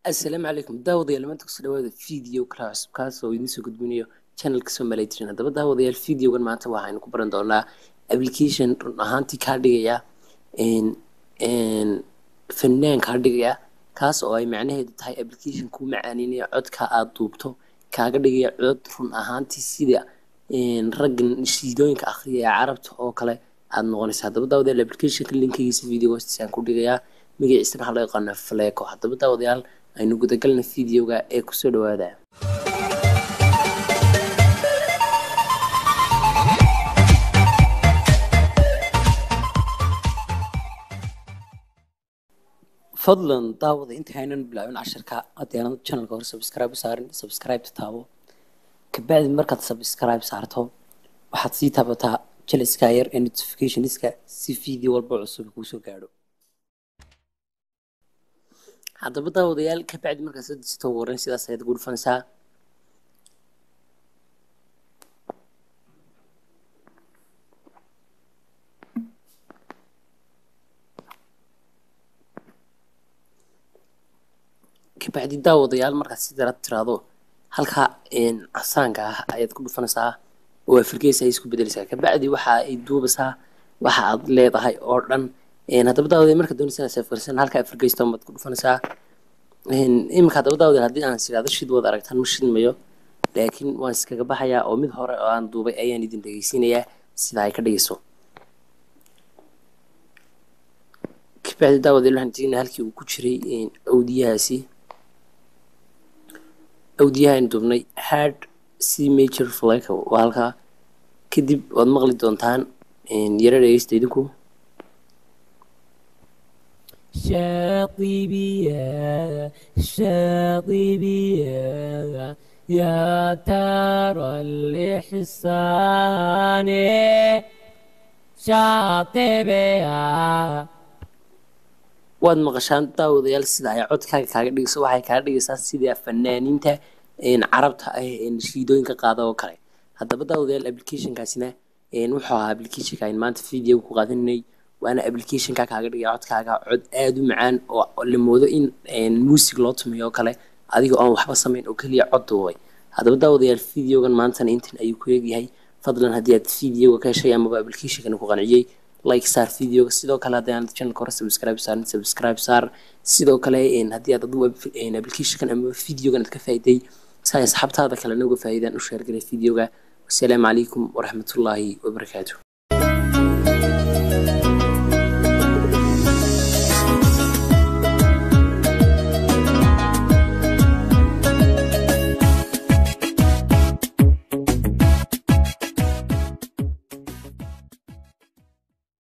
Asalaamu calaykum daawadayaal, maanta kusoo dhawaada video kala cusub kaas oo idiin soo gudbinayo channelka Somali Train. Haddaba daawadayaal, videogan maanta waxaynu ku baran doonaa application run ahaantii kaa dhigaya fanaan kaa dhigaya, kaas oo ay macnaheedu tahay application kuu macaaninaya codka aad duubto, kaaga dhigaya cod run ahaantii sida raggan shiidooyinka akhriya ee carabta oo kale aad noqonaysa. Haddaba daawadayaal, applicationka linkigiisa video hoostiisa aan ku dhigayaa, magaciisana waxaa loo yaqaanaa Fleco. Haddaba daawadayaal, aynu gudagalna videoga ee kusoo dhawaada. Fadlan daawada, inta aynan bilaabin casharka, haddii aanad channelka hore subscribe u saarin, subscribe taabo. Kabacdi markaad subscribe saarto, waxaad sii taabataa jaliska yar ee notificationska si video walba cusub kuu soo gaadho. Haddaba daawadayaal, kabacdi markaad soo dejisato, ugu horreyn sidaas ayaad ugu dhufanaysaa. Kabacdi daawadayaal, markaad sidaa tiraahdo, halka casaanka ah ayaad ku dhufanaysaa oo afrigeys ay isku bedeleysaa. Kabacdi waxa ay duubaysaa waxa aad leedahay oo dhan. Haddaba daawadayaal, markaad doonaysa inaad save garaysan, halka afrigeysta baad ku dhufanaysaa iminka. Haddaba daawadayaal, haddii aan is idhaahdo shid, wad aragtaan ma shidmayo, laakiin waan iskaga baxayaa oo mid hore oo aan duubay ayaan idin dhegeysiinayaa sida ay ka dhigayso. Kabacdi daawadayaal, waxaan teginaa halkii uu ku jiray awdiyahaasi, awdiyaha aynu duubnay, hard C major Fleco waa halkaa. Kadib waad maqli doontaan, yaro dhegeysta idinku. شاطبية شاطبية يا ترى الإحسان شاطبية. Waad maqashaan daawadayaal sida ay codkaaga kaaga dhigayso. Waxay kaaga dhigaysaa sida fanaaniinta carabta ah ee shiidooyinka qaada oo kale. Haddaba daawadayaal, applicationkaasina wuxuu ahaa applicationka aynu maanta video ku qaadanay, waana applicationka kaaga dhigaya codkaaga cod aada u macaan oo la moodo in music loo tumiyo oo kale, adiga oon waxba samayn oo keliya cod duubay. Haddaba daawadayaal, videogan maantana intan ayuu ku eegyahay. Fadlan haddii aad videoga ka heshay amaba applicationkan ku qanciyey, like saar videoga. Sidoo kale haddii aanad channelka hore subscribe saarin, subscribe saar. Sidoo kale haddii aad adigu applicationkan ama videogan aad ka faa'iiday, si ay asxaabtaada kalena uga faa'iidaan, u share garay videoga. Wasalaamu calaykum waraxmatullaahi wabarakaatu.